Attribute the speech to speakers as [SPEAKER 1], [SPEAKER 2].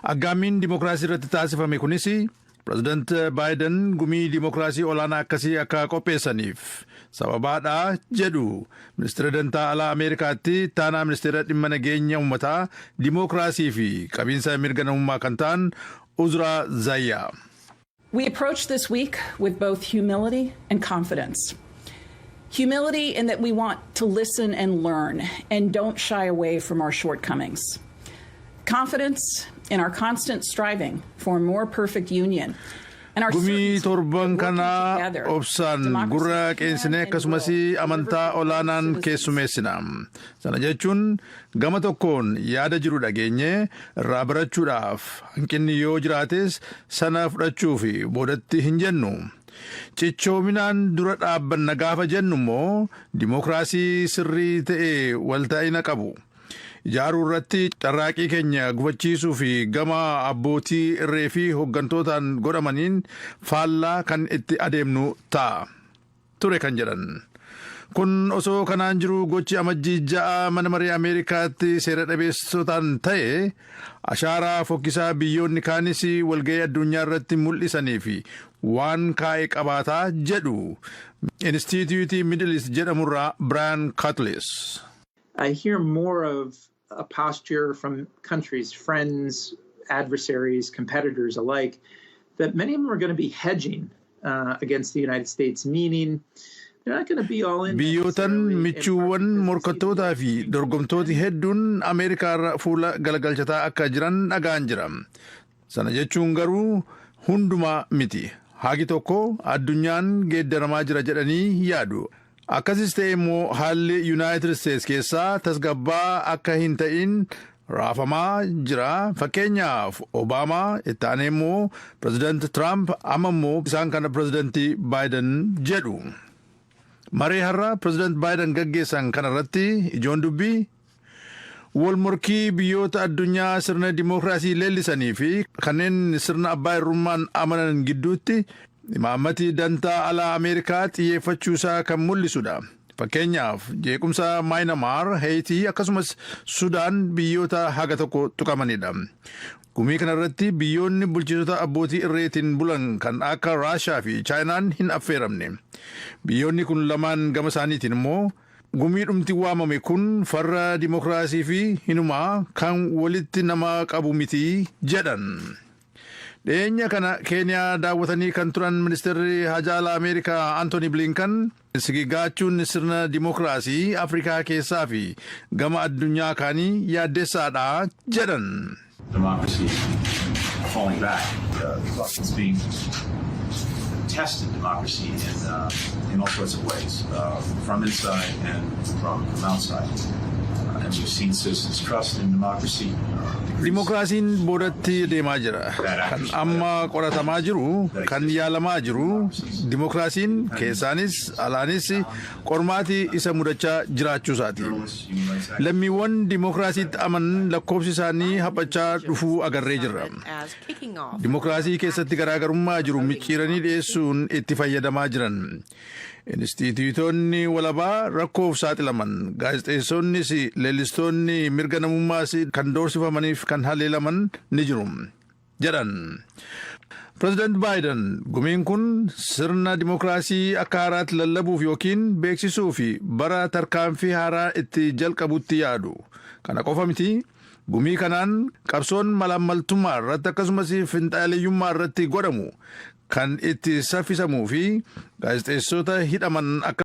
[SPEAKER 1] Aggaammiin dimookiraasii irratti taasifame kunis Pireezidant Baayiden gumii dimookiraasii olaanaa akkasii akka qopheessaniif sababaadha jedhu ministeera dantaa alaa Ameerikaatti ittaanaa ministeera dhimma nageenya uummataa, dimookiraasii fi qabiinsa mirga namummaa kan ta'an Uzraa Zayyaa.
[SPEAKER 2] We approach this week with both humility and confidence. Humility in that we want to listen and learn and don't shy away from our shortcomings. Confidence in our constant striving for a more perfect union.
[SPEAKER 1] Gumii torban kanaa obsaan gurra qeensinee akkasumas amantaa olaanaan keessumeessina. Sana jechuun gama tokkoon yaada jiru dhageenye irraa barachuudhaaf, hanqinni yoo jiraates sana fudhachuu fi boodatti hin jennu. Cichoominaan dura dhaabbanna gaafa jennu immoo dimookiraasii sirrii ta'e waltaa'ina qabu ijaaruu irratti carraaqii keenya gufachiisuu fi gama abbootii irree fi hooggantootaan godhamaniin faallaa kan itti adeemnu ta'a ture kan jedhan. Kun osoo kanaan jiru, gochi Amajjii 6 mana maree Ameerikaatti seera dhabeessotaan ta'e ashaaraa fokkisaa biyyoonni kaanis walga'ii addunyaa irratti mul'isanii fi waan kaa'e qabaataa jedhu Inistituutii Middle East jedhamurraa Brian Cutlass.
[SPEAKER 3] I hear more of a posture from countries, friends, adversaries, competitors alike, that many of them are going to be hedging against the United States, meaning they're not going to be all in.
[SPEAKER 1] Biyyootan michuuwwan, morkattootaa fi dorgomtooti hedduun Ameerikaa irra fuula galagalchataa akka jiran dhagaan jira. Sana jechuun garuu hundumaa miti. Hagi tokko addunyaan geeddaramaa jira jedhanii yaadu. Akkasis ta'e immoo haalli Yuunaayitid Isteets keessaa tasgabbaa akka hin ta'in raafamaa jira. Fakkeenyaaf Obaamaa, itti aanee immoo Pireezidant Tiraamp, amma immoo isaan kana Pireezidantii Baayiden jedhu. Maree har'a Pireezidant Baayiden gaggeessan kana irratti ijoon dubbii wal morkii biyyoota addunyaa sirna dimookiraasii leellisanii fi kanneen sirna abbaa irrummaan amanan gidduutti imaammati dantaa alaa Ameerikaa xiyyeeffachuusaa kan mul'isudha. Fakkeenyaaf jeequmsa Maayinamaar, Heeyitii akkasumas Sudaan biyyoota haga tokko tuqamanidha. Gumii kanarratti biyyoonni bulchitoota abbootii irreetiin bulan kan akka Raashaa fi Chaayinaan hin affeeramne. Biyyoonni kun lamaan gama isaaniitiin immoo gumii dhumti waamame kun farra dimookiraasii fi hinumaa kan walitti nama qabu miti jedhan. Dhiyeenya kana Keeniyaa daawwatanii kan turan ministeerri haajaa alaa Ameerikaa Antooni Bilinkan sigigaachuun sirna dimookiraasii Afrikaa keessaa fi gama addunyaa kaanii yaaddessaadha jedhan.
[SPEAKER 4] Democracy falling back. It's being tested, democracy, in all sorts of ways, from inside and from outside. And we've seen citizens' trust in democracy decrease.
[SPEAKER 1] Dimookiraasiin boodatti deemaa jira. Kan amma qoratamaa jiru, kan yaalamaa jiru, dimookiraasiin keessaanis alaanis qormaati isa mudachaa jiraachuu isaati. Lammiiwwan dimookiraasiitti amanan lakkoofsi isaanii haphachaa dhufuu agarree jirra. Dimookiraasii keessatti garaagarummaa jiru micciiranii dhiyeessuun itti fayyadamaa jiran. Inistituutonni walabaa rakkoof saaxilaman, gaazexeessonnis leellistoonni mirga namummaas kan doorsifamaniif kan haleelaman ni jiru jedhan. Pireezidant Baayiden gumiin kun sirna dimookiraasii akka haaraatti lallabuuf yookiin beeksisuu fi bara tarkaanfii haaraa itti jalqabutti yaadu. Kana qofa miti, gumii kanaan qabsoon malaammaltummaa irratti akkasumas finxaaleeyyummaa irratti godhamu kan itti saffisamuu fi gaazexeessota hidhaman akka